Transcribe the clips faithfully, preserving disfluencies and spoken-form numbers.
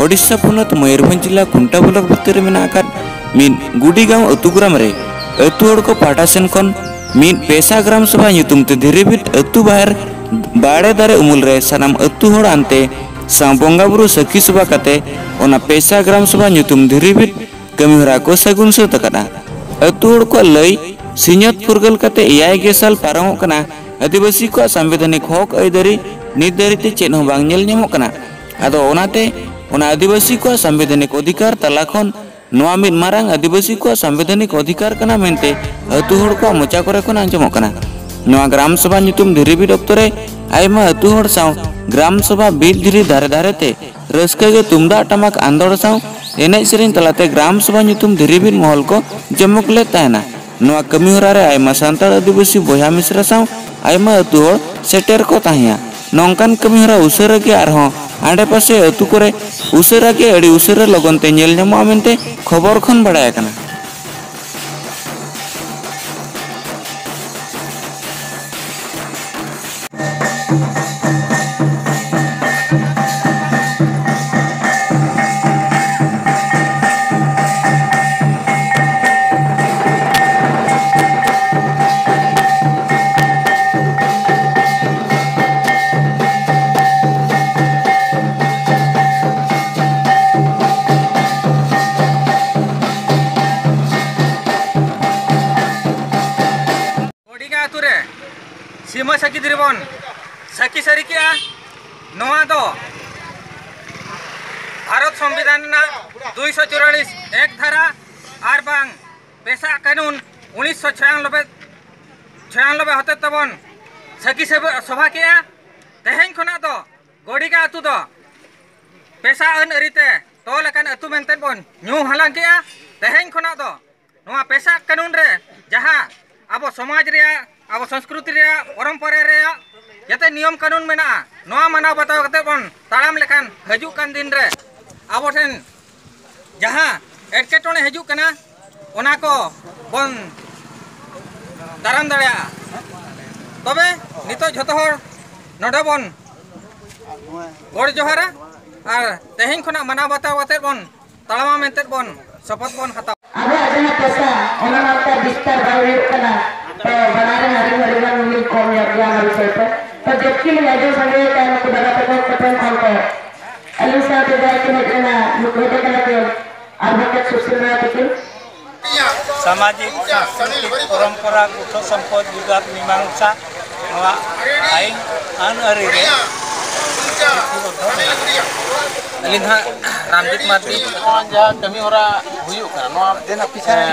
ᱳᱰᱤᱥᱟ ᱯᱚᱱᱚᱛ ᱢᱚᱭᱩᱨᱵᱷᱚᱸᱡᱽ ᱡᱤᱞᱟ ᱠᱩᱱᱴᱟ ᱵᱞᱚᱠ ᱵᱷᱤᱛᱤᱨ ᱨᱮ ᱢᱮᱱᱟᱜ ᱟᱠᱟᱫ ᱢᱤᱫ ᱜᱩᱰᱤᱜᱟᱸᱣ ᱟᱹᱛᱩ ᱜᱨᱟᱢ ᱨᱮ ᱟᱹᱛᱩ ᱦᱚᱲ ᱠᱚ ᱯᱟᱦᱴᱟ ᱥᱮᱱ ᱠᱷᱚᱱ ᱢᱤᱫ ᱯᱮᱥᱟ ᱜᱨᱟᱢ ᱥᱚᱵᱷᱟ ᱧᱩᱛᱩᱢ ᱛᱮ ᱫᱷᱤᱨᱤᱵᱤᱴ ᱟᱹᱛᱩ ᱵᱟᱦᱮᱨ ᱵᱟᱲᱮ ᱫᱟᱨᱮ ᱩᱢᱩᱞ ᱨᱮ ᱥᱟᱱᱟᱢ ᱟᱹᱛᱩ ᱦᱚᱲ ᱟᱱᱛᱮ ᱥᱟᱶ ᱵᱚᱸᱜᱟ ᱵᱩᱨᱩ ᱥᱟᱹᱠᱷᱤ ᱥᱚᱵᱷᱟ ᱠᱟᱛᱮ ᱚᱱᱟ ᱯᱮᱥᱟ ᱜᱨᱟᱢ ᱥᱚᱵᱷᱟ ᱧᱩᱛᱩᱢ ᱫᱷᱤᱨᱤᱵᱤᱴ ᱠᱟᱹᱢᱤ ᱦᱚᱨᱟ ᱠᱚ ᱥᱟᱹᱜᱩᱱ ᱥᱟᱹᱛ ᱟᱠᱟᱫᱼᱟ᱾ ᱟᱹᱛᱩ ᱦᱚᱲ ᱠᱚᱣᱟᱜ ᱞᱟᱹᱭ, ᱥᱤᱧᱚᱛ ᱯᱷᱩᱨᱜᱟᱹᱞ ᱠᱟᱛᱮ ᱮᱭᱟᱭ ᱜᱮ ᱥᱟᱞ ᱯᱟᱨᱚᱢᱚᱜ ᱠᱟᱱᱟ, ᱟᱹᱫᱤᱵᱟᱹᱥᱤ ᱠᱚᱣᱟᱜ ᱥᱟᱝᱵᱤᱫᱷᱟᱱᱤᱠ ᱦᱚᱠ ᱟᱹᱭᱫᱟᱹᱨᱤ ᱱᱤᱛ ᱫᱷᱟᱹᱨᱤᱡ ᱛᱮ ᱪᱮᱫ ᱦᱚᱸ ᱵᱟᱝ ᱧᱮᱞ ᱧᱟᱢᱚᱜ ᱠᱟᱱᱟ᱾ ᱟᱫᱚ ᱚᱱᱟᱛᱮ ᱚᱱᱟ ᱟᱹᱫᱤᱵᱟᱹᱥᱤ ᱠᱚᱣᱟᱜ ᱥᱟᱝᱵᱤᱫᱷᱟᱱᱤᱠ ᱚᱫᱷᱤᱠᱟᱨ ᱛᱟᱞᱟ ᱠᱷᱚᱱ ᱱᱚᱣᱟ ᱢᱤᱫ ᱢᱟᱨᱟᱝ ᱟᱹᱫᱤᱵᱟᱹᱥᱤ ᱠᱚᱣᱟᱜ ᱥᱟᱝᱵᱤᱫᱷᱟᱱᱤᱠ ᱚᱫᱷᱤᱠᱟᱨ ᱠᱟᱱᱟ ᱢᱮᱱᱛᱮ ᱟᱹᱛᱩ ᱦᱚᱲ ᱠᱚᱣᱟᱜ ᱢᱚᱪᱟ ᱠᱚᱨᱮ ᱠᱷᱚᱱ ᱟᱸᱡᱚᱢᱚᱜ ᱠᱟᱱᱟ᱾ ᱱᱚᱣᱟ ᱜᱨᱟᱢ ᱥᱚᱵᱷᱟ ᱧᱩᱛᱩᱢ ᱫᱷᱤᱨᱤ ᱵᱤᱫ ᱚᱠᱛᱚ ᱨᱮ ᱟᱭᱢᱟ ᱟᱹᱛᱩ ᱦᱚᱲ ᱥᱟᱶ ᱜᱨᱟᱢ ᱥᱚᱵᱷᱟ ᱵᱤᱨ ᱫᱷᱤᱨᱤ ᱫᱷᱟᱨᱮ ᱫᱷᱟᱨᱮ ᱛᱮ ᱨᱟᱹᱥᱠᱟᱹ ᱜᱮ ᱛᱩᱢᱫᱟᱜ ᱴᱟᱢᱟᱠ ᱟᱸᱫᱳᱲ ᱥᱟᱶ ᱮᱱᱮᱡ ᱥᱮᱨᱮᱧ ᱛᱟᱞᱟᱛᱮ ᱜᱨᱟᱢ ᱥᱚᱵᱷᱟ ᱧᱩᱛᱩᱢ ᱫᱷᱤᱨᱤ ᱵᱤᱫ ᱢᱚᱦᱚᱞ ᱠᱚ ᱡᱚᱢᱚᱠ ᱞᱮᱫ ᱛᱟᱦᱮᱱᱟ᱾ ᱱᱚᱣᱟ ᱠᱟᱹᱢᱤ ᱦᱚᱨᱟ ᱨᱮ ᱟᱭᱢᱟ ᱥᱟᱱᱛᱟᱲ ᱟᱹᱫᱤᱵᱟᱹᱥᱤ ᱵᱚᱭᱦᱟ ᱢᱤᱥᱨᱟ ᱥᱟᱶ ᱟᱭᱢᱟ ᱟᱹᱛᱩ ᱦᱚᱲ ᱥᱮᱴᱮᱨ ᱠᱚ ᱛᱟᱦᱮᱸᱭᱟ᱾ ᱱᱚᱝᱠᱟᱱ ᱠᱟᱹᱢᱤ ᱦᱚᱨᱟ ᱩᱥᱟᱹᱨᱟ ᱜᱮ ᱟᱨᱦᱚᱸ ᱟᱰᱮᱯᱟᱥᱮ ᱟᱹᱛᱩ ᱠᱚᱨᱮ ᱩᱥᱟᱹᱨᱟ ᱜᱮ ᱟᱹᱰᱤ ᱩᱥᱟᱹᱨᱟ ᱞᱚᱜᱚᱱ ᱛᱮ ᱧᱮᱞ ᱧᱟᱢᱚᱜᱼᱟ ᱢᱮᱱᱛᱮ ᱠᱷᱚᱵᱚᱨ ᱠᱷᱚᱱ ᱵᱟᱲᱟᱭ ᱟᱠᱟᱱᱟ᱾ ᱜᱚᱰᱤᱜᱟ ᱟᱹᱛᱩ ᱨᱮ ᱥᱤᱢᱟᱹ ᱥᱟᱹᱠᱷᱤ ᱫᱷᱤᱨᱤ ᱵᱚᱱ ᱥᱟᱹᱠᱷᱤ ᱥᱟᱹᱨᱤ ᱠᱮᱜᱼᱟ᱾ ᱱᱚᱣᱟ ᱫᱚ ᱵᱷᱟᱨᱚᱛ ᱥᱚᱝᱵᱤᱫᱷᱟᱱ ᱨᱮᱱᱟᱜ ᱫᱩᱭᱥᱚ ᱪᱩᱨᱟᱞᱤᱥ ᱮᱠ ᱫᱷᱟᱨᱟ ᱟᱨ ᱵᱟᱝ ᱯᱮᱥᱟ ᱠᱟᱹᱱᱩᱱ ᱩᱱᱤᱥᱥᱚ ᱪᱷᱤᱭᱟᱱᱚᱵᱵᱳᱭ, ᱪᱷᱤᱭᱟᱱᱚᱵᱵᱳᱭ ᱦᱚᱛᱮ ᱛᱮᱵᱚᱱ ᱥᱟᱹᱠᱷᱤ ᱥᱟᱹᱵ-, ᱥᱚᱵᱷᱟ ᱠᱮᱜᱼᱟ᱾ ᱛᱮᱦᱮᱧ ᱠᱷᱚᱱᱟᱜ ᱫᱚ ᱜᱚᱰᱤᱜᱟ ᱟᱹᱛᱩ ᱫᱚ ᱯᱮᱥᱟ ᱟᱹᱱ ᱟᱹᱨᱤ ᱛᱮ ᱛᱚᱞ ᱟᱠᱟᱱ ᱟᱹᱛᱩ ᱢᱮᱱᱛᱮ ᱵᱚᱱ ᱧᱩᱢ ᱦᱟᱞᱟᱝ ᱠᱮᱜᱼᱟ᱾ ᱛᱮᱦᱮᱧ ᱠᱷᱚᱱᱟᱜ ᱫᱚ ᱱᱚᱣᱟ ᱯᱮᱥᱟ ᱠᱟᱹᱱᱩᱱ ᱨᱮ ᱡᱟᱦᱟᱸ ᱟᱵᱚ ᱥᱚᱢᱟᱡᱽ ᱨᱮᱭᱟᱜ, ᱟᱵᱚ ᱥᱚᱝᱥᱠᱨᱤᱛᱤ ᱨᱮᱭᱟᱜ, ᱯᱚᱨᱚᱢᱯᱚᱨᱟ ᱨᱮᱭᱟᱜ ᱡᱟᱛᱮ ᱱᱤᱭᱚᱢ ᱠᱟᱹᱱᱩᱱ ᱢᱮᱱᱟᱜᱼᱟ, ᱱᱚᱣᱟ ᱢᱟᱱᱟᱣ ᱵᱟᱛᱟᱣ ᱠᱟᱛᱮ ᱵᱚᱱ ᱛᱟᱲᱟᱢ ᱞᱮᱠᱷᱟᱱ ᱦᱤᱡᱩᱜ ᱠᱟᱱ ᱫᱤᱱ ᱨᱮ ᱟᱵᱚ ᱴᱷᱮᱱ ᱡᱟᱦᱟᱸ ᱮᱴᱠᱮᱴᱚᱬᱮ ᱦᱤᱡᱩᱜ ᱠᱟᱱᱟ, ᱚᱱᱟ ᱠᱚ ᱵᱚᱱ ᱫᱟᱨᱟᱢ ᱫᱟᱲᱮᱭᱟᱜᱼᱟ᱾ ᱛᱚᱵᱮ ᱱᱤᱛᱚᱜ ᱡᱷᱚᱛᱚ ᱦᱚᱲ ᱱᱚᱰᱮ ᱵᱚᱱ ᱜᱚᱰ ᱡᱚᱦᱟᱨᱟ᱾ ᱟᱨ ᱛᱮᱦᱮᱧ ᱠᱷᱚᱱᱟᱜ ᱢᱟᱱᱟᱣ ᱵᱟᱛᱟᱣ ᱠᱟᱛᱮᱫ ᱵᱚᱱ ᱛᱟᱲᱟᱢᱟ ᱢᱮᱱᱛᱮᱫ ᱵᱚᱱ ᱥᱚᱯᱚᱛ ᱵᱚᱱ ᱦᱟᱛᱟᱣᱟ᱾ ᱟᱵᱚᱣᱟᱜ ᱡᱟᱦᱟᱸ ᱯᱮᱥᱟ, ᱚᱱᱟ ᱢᱟ ᱚᱱᱠᱟ ᱵᱤᱥᱛᱟᱨ ᱵᱟᱭ ᱦᱩᱭᱩᱜ ᱠᱟᱱᱟ᱾ ᱛᱚ ᱵᱟᱲᱟᱭ ᱨᱮᱱᱟᱜ ᱟᱹᱰᱤ ᱟᱹᱰᱤ ᱜᱟᱱ ᱩᱱᱤ ᱠᱚᱢ ᱧᱚᱜ ᱜᱮᱭᱟ ᱚᱱᱟ ᱵᱤᱥᱚᱭ ᱛᱮ᱾ ᱛᱚ ᱡᱚᱵᱠᱤ ᱞᱤᱧ ᱟᱸᱡᱚᱢ ᱥᱟᱸᱜᱮ ᱠᱟᱱ ᱱᱩᱠᱩ ᱫᱟᱫᱟ ᱛᱟᱠᱚ ᱠᱚᱴᱷᱮᱱ ᱠᱷᱚᱱ ᱠᱚ, ᱟᱹᱞᱤᱧ ᱥᱟᱶᱛᱮ ᱡᱟᱦᱟᱸᱭ ᱠᱤᱱ ᱦᱮᱡ ᱞᱮᱱᱟ, ᱱᱩᱠᱩ ᱦᱮᱡ ᱠᱟᱱᱟ ᱠᱤᱱ ᱟᱨ ᱵᱟᱠᱷᱟᱡ ᱥᱩᱥᱤᱞ ᱨᱟᱭ ᱛᱟᱹᱠᱤᱱ᱾ ᱥᱟᱢᱟᱡᱤᱠ, ᱥᱟᱝᱥᱠᱨᱤᱛᱤᱠ, ᱯᱚᱨᱚᱢᱯᱚᱨᱟ, ᱜᱩᱴᱷᱚ ᱥᱚᱢᱯᱚᱫ ᱵᱤᱵᱟᱫ ᱢᱤᱢᱟᱝᱥᱟ ᱱᱚᱣᱟ ᱟᱹᱭᱤᱱ ᱟᱹᱱ ᱟᱹᱨᱤ ᱨᱮ ᱞᱤᱯᱤᱵᱚᱫᱽᱫᱷᱚ ᱢᱮᱱᱟᱜᱼᱟ᱾ ᱟᱹᱞᱤᱧ ᱫᱚ ᱦᱟᱸᱜ ᱨᱟᱢᱡᱤᱛ ᱢᱟᱨᱰᱤ᱾ ᱱᱚᱣᱟ ᱡᱟᱦᱟᱸ ᱠᱟᱹᱢᱤ ᱦᱚᱨᱟ ᱦᱩᱭᱩᱜ ᱠᱟᱱᱟ, ᱱᱚᱣᱟ, ᱮ,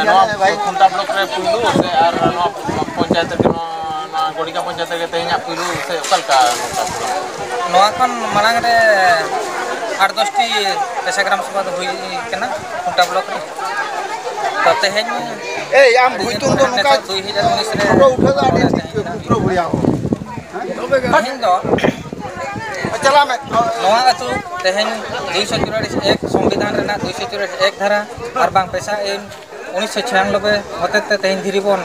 ᱱᱚᱣᱟ ᱠᱷᱩᱱᱴᱟ ᱵᱞᱚᱠ ᱨᱮ ᱯᱩᱭᱞᱩ ᱥᱮ ᱟᱨ ᱱᱚᱣᱟ ᱯᱚᱧᱪᱟᱭᱮᱛ ᱨᱮ, ᱱᱚᱣᱟ, ᱱᱚᱣᱟ ᱜᱚᱰᱤᱠᱟ ᱯᱚᱧᱪᱟᱭᱮᱛ ᱨᱮᱜᱮ ᱛᱮᱦᱮᱧᱟᱜ ᱯᱩᱭᱞᱩ ᱥᱮ ᱚᱠᱟ ᱞᱮᱠᱟ ᱱᱚᱝᱠᱟ ᱯᱨᱳᱜᱨᱟᱢ? ᱱᱚᱣᱟ ᱠᱷᱚᱱ ᱢᱟᱲᱟᱝ ᱨᱮ ᱟᱴ ᱫᱚᱥᱴᱤ ᱯᱮᱥᱟ ᱜᱨᱟᱢ ᱥᱚᱵᱷᱟ ᱫᱚ ᱦᱩᱭ ᱠᱟᱱᱟ ᱠᱷᱩᱱᱴᱟ ᱵᱞᱚᱠ ᱨᱮ᱾ ᱛᱚ ᱛᱮᱦᱮᱧ ᱮᱭ, ᱟᱢ ᱵᱷᱩᱭᱛᱩᱝ ᱫᱚ ᱱᱚᱝᱠᱟ ᱱᱮᱛᱟᱨ ᱫᱩᱭ ᱦᱟᱡᱟᱨ ᱩᱱᱤᱥ ᱨᱮ ᱯᱷᱳᱴᱳ ᱩᱴᱷᱟᱹᱣ ᱫᱚ ᱟᱹᱰᱤ ᱴᱷᱤᱠ ᱜᱮ, ᱯᱩᱛᱨᱚ ᱵᱷᱩᱭᱟ ᱦᱚᱸ᱾ ᱛᱮᱦᱮᱧ ᱫᱚ ᱪᱟᱞᱟᱜ ᱢᱮ᱾ ᱱᱚᱣᱟ ᱟᱹᱛᱩ ᱛᱮᱦᱮᱧ ᱫᱩᱭᱥᱚ ᱪᱩᱣᱟᱞᱤᱥ ᱮᱠ, ᱥᱚᱝᱵᱤᱫᱷᱟᱱ ᱨᱮᱱᱟᱜ ᱫᱩᱭᱥᱚ ᱪᱩᱣᱟᱞᱤᱥ ᱮᱠ ᱫᱷᱟᱨᱟ ᱟᱨ ᱵᱟᱝ ᱯᱮᱥᱟ ᱟᱹᱭᱤᱱ ᱩᱱᱤᱥᱥᱚ ᱪᱷᱤᱭᱟᱱᱚᱵᱵᱳᱭ ᱦᱚᱛᱮᱛᱮ ᱛᱮᱦᱮᱧ ᱫᱷᱤᱨᱤ ᱵᱚᱱ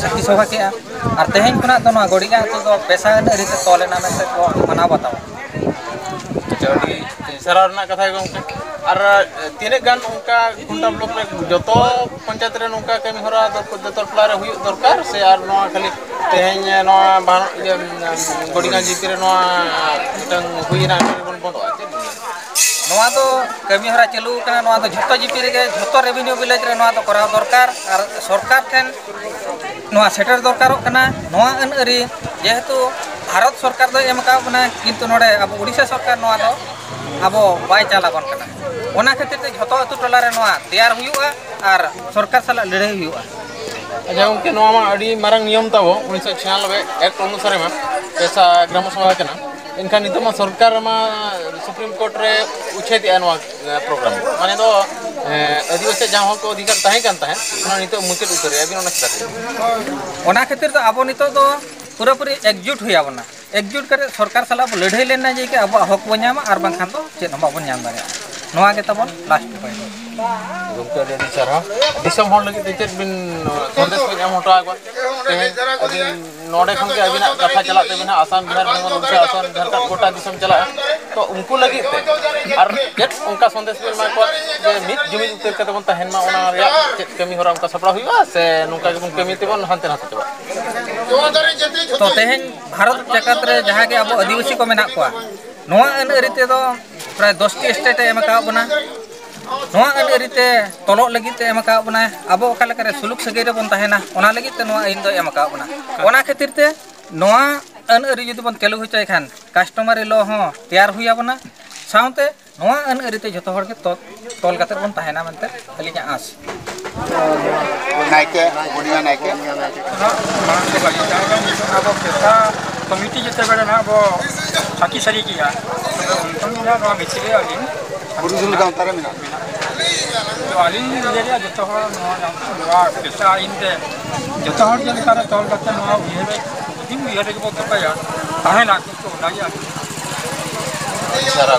ᱥᱟᱹᱠᱷᱤ ᱥᱚᱵᱷᱟ ᱠᱮᱜᱼᱟ᱾ ᱟᱨ ᱛᱮᱦᱮᱧ ᱠᱷᱚᱱᱟᱜ ᱫᱚ ᱱᱚᱣᱟ ᱜᱚᱰᱤᱜᱟ ᱟᱹᱛᱩ ᱫᱚ ᱯᱮᱥᱟ ᱟᱹᱱ ᱟᱹᱨᱤ ᱛᱮ ᱛᱚᱞ ᱮᱱᱟ ᱢᱮᱱᱛᱮ ᱵᱚᱱ ᱢᱟᱱᱟᱣ ᱵᱟᱛᱟᱣᱟ᱾ ᱟᱪᱪᱷᱟ, ᱟᱹᱰᱤ ᱥᱟᱨᱦᱟᱣ ᱨᱮᱱᱟᱜ ᱠᱟᱛᱷᱟ ᱜᱮ ᱜᱚᱢᱠᱮ᱾ ᱟᱨ ᱛᱤᱱᱟᱹᱜ ᱜᱟᱱ ᱚᱱᱠᱟ ᱠᱷᱩᱱᱴᱟ ᱵᱞᱚᱠ ᱨᱮ ᱡᱚᱛᱚ ᱯᱚᱧᱪᱟᱭᱮᱛ ᱨᱮ ᱱᱚᱝᱠᱟ ᱠᱟᱹᱢᱤ ᱦᱚᱨᱟ ᱫᱚ ᱡᱚᱛᱚ ᱴᱚᱞᱟ ᱨᱮ ᱦᱩᱭᱩᱜ ᱫᱚᱨᱠᱟᱨ, ᱥᱮ ᱟᱨ ᱱᱚᱣᱟ ᱠᱷᱟᱹᱞᱤ ᱛᱮᱦᱮᱧ ᱱᱚᱣᱟ ᱵᱟᱦ-, ᱤᱭᱟᱹ, ᱜᱚᱰᱤᱜᱟᱸ ᱡᱤᱯᱤ ᱨᱮ ᱱᱚᱣᱟ ᱢᱤᱫᱴᱟᱝ ᱦᱩᱭᱮᱱᱟ, ᱱᱚᱰᱮ ᱵᱚᱱ ᱵᱚᱱᱫᱚᱜᱼᱟ? ᱪᱮᱫ ᱵᱤᱱ ᱢᱮᱱᱟ? ᱱᱚᱣᱟ ᱫᱚ ᱠᱟᱹᱢᱤ ᱦᱚᱨᱟ ᱪᱟᱹᱞᱩ ᱟᱠᱟᱱᱟ, ᱱᱚᱣᱟ ᱫᱚ ᱡᱷᱚᱛᱚ ᱡᱤᱯᱤ ᱨᱮᱜᱮ, ᱡᱷᱚᱛᱚ ᱨᱮᱵᱷᱮᱱᱤᱭᱩ ᱵᱷᱤᱞᱮᱡᱽ ᱨᱮ ᱱᱚᱣᱟ ᱫᱚ ᱠᱚᱨᱟᱣ ᱫᱚᱨᱠᱟᱨ ᱟᱨ ᱥᱚᱨᱠᱟᱨ ᱴᱷᱮᱱ ᱱᱚᱣᱟ ᱥᱮᱴᱮᱨ ᱫᱚᱨᱠᱟᱨᱚᱜ ᱠᱟᱱᱟ᱾ ᱱᱚᱣᱟ ᱟᱹᱱ ᱟᱹᱨᱤ ᱡᱮᱦᱮᱛᱩ ᱵᱷᱟᱨᱚᱛ ᱥᱚᱨᱠᱟᱨ ᱫᱚᱭ ᱮᱢ ᱟᱠᱟᱫ ᱵᱚᱱᱟᱭ, ᱠᱤᱱᱛᱩ ᱱᱚᱰᱮ ᱟᱵᱚ ᱳᱰᱤᱥᱟ ᱥᱚᱨᱠᱟᱨ ᱱᱚᱣᱟ ᱫᱚ ᱟᱵᱚ ᱵᱟᱭ ᱪᱟᱞ ᱟᱵᱚᱱ ᱠᱟᱱᱟ᱾ ᱚᱱᱟ ᱠᱷᱟᱹᱛᱤᱨ ᱛᱮ ᱡᱷᱚᱛᱚ ᱟᱹᱛᱩ ᱴᱚᱞᱟ ᱨᱮ ᱱᱚᱣᱟ ᱛᱮᱭᱟᱨ ᱦᱩᱭᱩᱜᱼᱟ ᱟᱨ ᱥᱚᱨᱠᱟᱨ ᱥᱟᱞᱟᱜ ᱞᱟᱹᱲᱦᱟᱹᱭ ᱦᱩᱭᱩᱜᱼᱟ᱾ ᱟᱪᱪᱷᱟ ᱜᱚᱢᱠᱮ, ᱱᱚᱣᱟ ᱢᱟ ᱟᱹᱰᱤ ᱢᱟᱨᱟᱝ ᱱᱤᱭᱚᱢ ᱛᱟᱵᱚ, ᱩᱱᱤᱥᱥᱚ ᱪᱷᱤᱭᱟᱱᱚᱵᱵᱳᱭ ᱮᱠᱴ ᱚᱱᱩᱥᱟᱨᱮ ᱢᱟ ᱯᱮᱥᱟ ᱜᱨᱟᱢ ᱥᱚᱵᱷᱟ ᱠᱟᱱᱟ᱾ ᱮᱱᱠᱷᱟᱱ ᱱᱤᱛᱚᱜ ᱢᱟ ᱥᱚᱨᱠᱟᱨ ᱢᱟ ᱥᱩᱯᱨᱤᱢ ᱠᱳᱨᱴ ᱨᱮ ᱩᱪᱷᱮᱫᱮᱜᱼᱟ ᱱᱚᱣᱟ, ᱮ, ᱯᱨᱳᱜᱨᱟᱢ᱾ ᱢᱟᱱᱮ ᱫᱚ, ᱮ, ᱟᱹᱫᱤᱵᱟᱹᱥᱤᱭᱟᱜ ᱡᱟᱦᱟᱸ ᱦᱚᱠ ᱚᱫᱷᱤᱠᱟᱨ ᱛᱟᱦᱮᱸ ᱠᱟᱱ ᱛᱟᱦᱮᱸᱫ, ᱚᱱᱟ ᱱᱤᱛᱚᱜ ᱢᱩᱪᱟᱹᱫ ᱩᱛᱟᱹᱨᱮᱜᱼᱟ᱾ ᱟᱹᱵᱤᱱ ᱚᱱᱟ ᱪᱮᱫᱟᱜ ᱵᱤᱱ? ᱚᱱᱟ ᱠᱷᱟᱹᱛᱤᱨ ᱫᱚ ᱟᱵᱚ ᱱᱤᱛᱚᱜ ᱫᱚ ᱯᱩᱨᱟᱹᱯᱩᱨᱤ ᱮᱠᱡᱩᱴ ᱦᱩᱭ ᱟᱵᱚᱱᱟ᱾ ᱮᱠᱡᱩᱴ ᱠᱟᱛᱮ ᱥᱚᱨᱠᱟᱨ ᱥᱟᱞᱟᱜ ᱵᱚ ᱞᱟᱹᱲᱦᱟᱹᱭ ᱞᱮᱱᱟ ᱡᱮ ᱠᱤ ᱟᱵᱚᱣᱟᱜ ᱦᱚᱠ ᱵᱚ ᱧᱟᱢᱟ, ᱟᱨ ᱵᱟᱝᱠᱷᱟᱱ ᱫᱚ ᱪᱮᱫ ᱦᱚᱸ ᱵᱟᱵᱚᱱ ᱧᱟᱢ ᱫᱟᱲᱮᱭᱟᱜᱼᱟ᱾ ᱱᱚᱣᱟ ᱜᱮ ᱛᱟᱵᱚᱱ ᱞᱟᱥᱴ ᱩᱯᱟᱹᱭ ᱫᱚ᱾ ᱜᱚᱢᱠᱮ, ᱟᱹᱰᱤ ᱟᱹᱰᱤ ᱥᱟᱨᱦᱟᱣ᱾ ᱫᱤᱥᱚᱢ ᱦᱚᱲ ᱞᱟᱹᱜᱤᱫ ᱛᱮ ᱪᱮᱫ ᱵᱤᱱ, ᱥᱚᱱᱫᱮᱥ ᱵᱤᱱ ᱮᱢ ᱦᱚᱴᱚ ᱟᱠᱚᱣᱟ? ᱛᱮᱦᱮᱧ ᱟᱹᱵᱤᱱ ᱱᱚᱰᱮ ᱠᱷᱚᱱ ᱜᱮ ᱟᱹᱵᱤᱱᱟᱜ ᱠᱟᱛᱷᱟ ᱪᱟᱞᱟᱜ ᱛᱟᱹᱵᱤᱱᱟ, ᱟᱥᱟᱢ, ᱵᱤᱦᱟᱨ, ᱵᱮᱝᱜᱚᱞ, ᱩᱲᱤᱥᱥᱟ, ᱟᱥᱟᱢ, ᱡᱷᱟᱲᱠᱷᱚᱸᱰ, ᱜᱚᱴᱟ ᱫᱤᱥᱚᱢ ᱪᱟᱞᱟᱜᱼᱟ᱾ ᱛᱚ ᱩᱱᱠᱩ ᱞᱟᱹᱜᱤᱫ ᱛᱮ ᱟᱨ ᱪᱮᱫ ᱚᱱᱠᱟ ᱥᱚᱱᱫᱮᱥ ᱵᱤᱱ ᱮᱢᱟ ᱠᱚᱣᱟ ᱡᱮ ᱢᱤᱫ ᱡᱩᱢᱤᱫ ᱩᱛᱟᱹᱨ ᱠᱟᱛᱮ ᱵᱚᱱ ᱛᱟᱦᱮᱱ ᱢᱟ, ᱚᱱᱟ ᱨᱮᱭᱟᱜ ᱪᱮᱫ ᱠᱟᱹᱢᱤ ᱦᱚᱨᱟ ᱚᱱᱠᱟ ᱥᱟᱯᱲᱟᱣ ᱦᱩᱭᱩᱜᱼᱟ, ᱥᱮ ᱱᱚᱝᱠᱟ ᱜᱮᱵᱚᱱ ᱠᱟᱹᱢᱤ ᱛᱮᱵᱚᱱ ᱦᱟᱱᱛᱮ ᱱᱟᱛᱮ ᱪᱟᱵᱟᱜᱼᱟ? ᱛᱚ ᱛᱮᱦᱮᱧ ᱵᱷᱟᱨᱚᱛ ᱡᱟᱠᱟᱛ ᱨᱮ ᱡᱟᱦᱟᱸ ᱜᱮ ᱟᱵᱚ ᱟᱹᱫᱤᱵᱟᱹᱥᱤ ᱠᱚ ᱢᱮᱱᱟᱜ ᱠᱚᱣᱟ, ᱱᱚᱣᱟ ᱟᱹᱱ ᱟᱹᱨᱤ ᱛᱮᱫᱚ ᱯᱨᱟᱭ ᱫᱚᱥᱴᱤ ᱥᱴᱮᱴ ᱮ ᱮᱢ ᱟᱠᱟᱫ ᱵᱚᱱᱟ᱾ ᱱᱚᱣᱟ ᱟᱹᱱ ᱟᱹᱨᱤ ᱛᱮ ᱛᱚᱞᱚᱜ ᱞᱟᱹᱜᱤᱫ ᱛᱮ ᱮᱢ ᱟᱠᱟᱫ ᱵᱚᱱᱟᱭ, ᱟᱵᱚ ᱚᱠᱟ ᱞᱮᱠᱟᱨᱮ ᱥᱩᱞᱩᱠ ᱥᱟᱹᱜᱟᱹᱭ ᱨᱮᱵᱚᱱ ᱛᱟᱦᱮᱱᱟ, ᱚᱱᱟ ᱞᱟᱹᱜᱤᱫ ᱛᱮ ᱱᱚᱣᱟ ᱟᱹᱭᱤᱱ ᱫᱚᱭ ᱮᱢ ᱟᱠᱟᱫ ᱵᱚᱱᱟ᱾ ᱚᱱᱟ ᱠᱷᱟᱹᱛᱤᱨ ᱛᱮ ᱱᱚᱣᱟ ᱟᱹᱱ ᱟᱹᱨᱤ ᱡᱩᱫᱤ ᱵᱚᱱ ᱪᱟᱹᱞᱩ ᱦᱚᱪᱚᱭ ᱠᱷᱟᱱ, ᱠᱟᱥᱴᱚᱢᱟᱨᱤ ᱞᱚ ᱦᱚᱸ ᱛᱮᱭᱟᱨ ᱦᱩᱭ ᱟᱵᱚᱱᱟ, ᱥᱟᱶᱛᱮ ᱱᱚᱣᱟ ᱟᱹᱱ ᱟᱹᱨᱤ ᱛᱮ ᱡᱷᱚᱛᱚ ᱦᱚᱲ ᱜᱮ ᱛᱚᱞ, ᱛᱚᱞ ᱠᱟᱛᱮ ᱵᱚᱱ ᱛᱟᱦᱮᱱᱟ ᱢᱮᱱᱛᱮ ᱟᱹᱞᱤᱧᱟᱜ ᱟᱸᱥ᱾ ᱱᱟᱭᱠᱮ, ᱵᱩᱱᱤᱭᱟ ᱱᱟᱭᱠᱮ᱾ ᱢᱟᱲᱟᱝ ᱛᱮ ᱵᱟᱹᱲᱤᱡ ᱛᱟᱦᱮᱸ ᱠᱟᱱᱟ, ᱱᱤᱛᱚᱜ ᱟᱵᱚ ᱯᱮᱥᱟ ᱠᱚᱢᱤᱴᱤ ᱡᱮᱛᱮ ᱵᱮᱲᱟ ᱱᱟᱦᱟᱜ ᱵᱚ ᱥᱟᱹᱠᱷᱤ ᱥᱟᱹᱨᱤ ᱠᱮᱜᱼᱟ, ᱛᱚᱵᱮ ᱚᱱᱠᱟᱱ ᱜᱮ ᱱᱟᱦᱟᱜ ᱱᱚᱣᱟ ᱵᱷᱤᱛᱨᱤ ᱨᱮ ᱟᱹᱞᱤᱧ ᱵᱩᱨᱩ ᱫᱤᱥᱚᱢ ᱞᱮᱠᱟ ᱚᱱᱛᱮ ᱨᱮ ᱢᱮᱱᱟᱜ ᱵᱮᱱᱟ᱾ ᱛᱚ ᱟᱹᱞᱤᱧ ᱞᱤᱧ ᱩᱭᱦᱟᱹᱨᱮᱜᱼᱟ ᱡᱚᱛᱚ ᱦᱚᱲ ᱱᱚᱣᱟ, ᱱᱚᱣᱟ ᱯᱮᱥᱟ ᱟᱹᱭᱤᱱ ᱛᱮ ᱡᱚᱛᱚ ᱦᱚᱲ ᱪᱮᱫ ᱞᱮᱠᱟ ᱨᱮ ᱛᱚᱞ ᱠᱟᱛᱮ ᱱᱚᱣᱟ ᱩᱭᱦᱟᱹᱨ ᱡᱩᱫᱤ ᱩᱭᱦᱟᱹᱨ ᱨᱮᱜᱮ ᱵᱚ ᱫᱚᱦᱚᱭᱟ, ᱛᱟᱦᱮᱱᱟ ᱠᱤᱱᱛᱩ ᱚᱱᱟᱜᱮ ᱟᱹᱞᱤᱧ ᱥᱟᱨᱟ᱾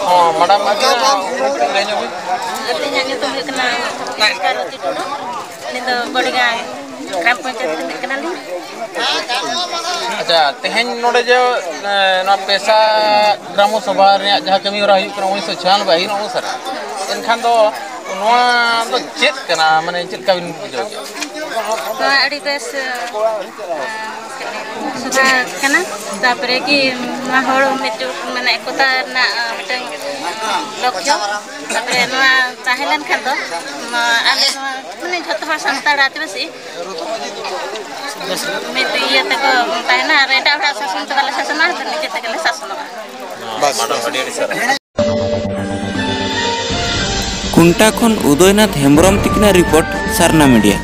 ᱦᱚᱸ, ᱢᱮᱰᱟᱢ, ᱟᱹᱵᱤᱱᱟᱜ ᱞᱟᱹᱭ ᱧᱚᱜ ᱵᱤᱱ᱾ ᱟᱹᱞᱤᱧᱟᱜ ᱧᱩᱛᱩᱢ ᱦᱩᱭᱩᱜ ᱠᱟᱱᱟ ᱯᱟᱨᱵᱚᱛᱤ ᱴᱩᱰᱩ᱾ ᱟᱹᱞᱤᱧ ᱫᱚ ᱵᱚᱰᱤᱜᱟᱸ ᱜᱨᱟᱢ ᱯᱚᱧᱪᱟᱭᱮᱛ ᱨᱤᱱᱤᱡ ᱠᱟᱱᱟᱞᱤᱧ᱾ ᱟᱪᱪᱷᱟ, ᱛᱮᱦᱮᱧ ᱱᱚᱰᱮ ᱡᱮ, ᱮ, ᱱᱚᱣᱟ ᱯᱮᱥᱟ ᱜᱨᱟᱢᱚ ᱥᱚᱵᱷᱟ ᱨᱮᱭᱟᱜ ᱡᱟᱦᱟᱸ ᱠᱟᱹᱢᱤ ᱦᱚᱨᱟ ᱦᱩᱭᱩᱜ ᱠᱟᱱᱟ ᱩᱱᱤᱥᱥᱚ ᱪᱷᱤᱭᱟᱱᱚᱵᱵᱳᱭ ᱟᱹᱭᱤᱱ ᱚᱱᱩᱥᱟᱨᱮ, ᱮᱱᱠᱷᱟᱱ ᱫᱚ ᱱᱚᱣᱟ ᱫᱚ ᱪᱮᱫ ᱠᱟᱱᱟ? ᱢᱟᱱᱮ, ᱪᱮᱫ ᱞᱮᱠᱟ ᱵᱤᱱ ᱵᱩᱡᱷᱟᱹᱣ ᱠᱮᱫᱟ? ᱱᱚᱣᱟ ᱟᱹᱰᱤ ᱵᱮᱥ, ᱮ, ᱥᱩᱫᱷᱟᱹ ᱠᱟᱱᱟ᱾ ᱛᱟᱨᱯᱚᱨᱮ ᱠᱤ ᱱᱚᱣᱟ ᱦᱚᱲ ᱢᱤᱫᱴᱮᱱ, ᱢᱟᱱᱮ, ᱮᱠᱚᱛᱟ ᱨᱮᱱᱟᱜ, ᱮ, ᱢᱤᱫᱴᱟᱝ ᱞᱚᱠᱠᱷᱚ᱾ ᱛᱟᱨᱯᱚᱨᱮ ᱱᱚᱣᱟ ᱛᱟᱦᱮᱸ ᱞᱮᱱᱠᱷᱟᱱ ᱫᱚ, ᱱᱚᱣᱟ ᱟᱞᱮ ᱱᱚᱣᱟ, ᱢᱟᱱᱮ, ᱡᱷᱚᱛᱚ ᱦᱚᱲ ᱥᱟᱱᱛᱟᱲ ᱟᱹᱫᱤᱵᱟᱹᱥᱤ ᱢᱤᱫ ᱤᱭᱟᱹ ᱛᱮᱠᱚ ᱛᱟᱦᱮᱱᱟ ᱟᱨ ᱮᱴᱟᱜ ᱦᱚᱲᱟᱜ ᱥᱟᱥᱚᱱ ᱛᱮ ᱵᱟᱞᱮ ᱥᱟᱥᱚᱱᱚᱜᱼᱟ, ᱱᱤᱡᱮ ᱛᱮᱜᱮ ᱞᱮ ᱥᱟᱥᱚᱱᱚᱜᱼᱟ᱾ ᱵᱟᱥ᱾ ᱠᱩᱱᱴᱟ ᱠᱷᱚᱱ ᱩᱫᱚᱭᱱᱟᱛᱷ ᱦᱮᱢᱵᱨᱚᱢ ᱛᱤᱠᱤᱱᱟᱜ ᱨᱤᱯᱳᱨᱴ, ᱥᱟᱨᱱᱟ ᱢᱤᱰᱤᱭᱟ᱾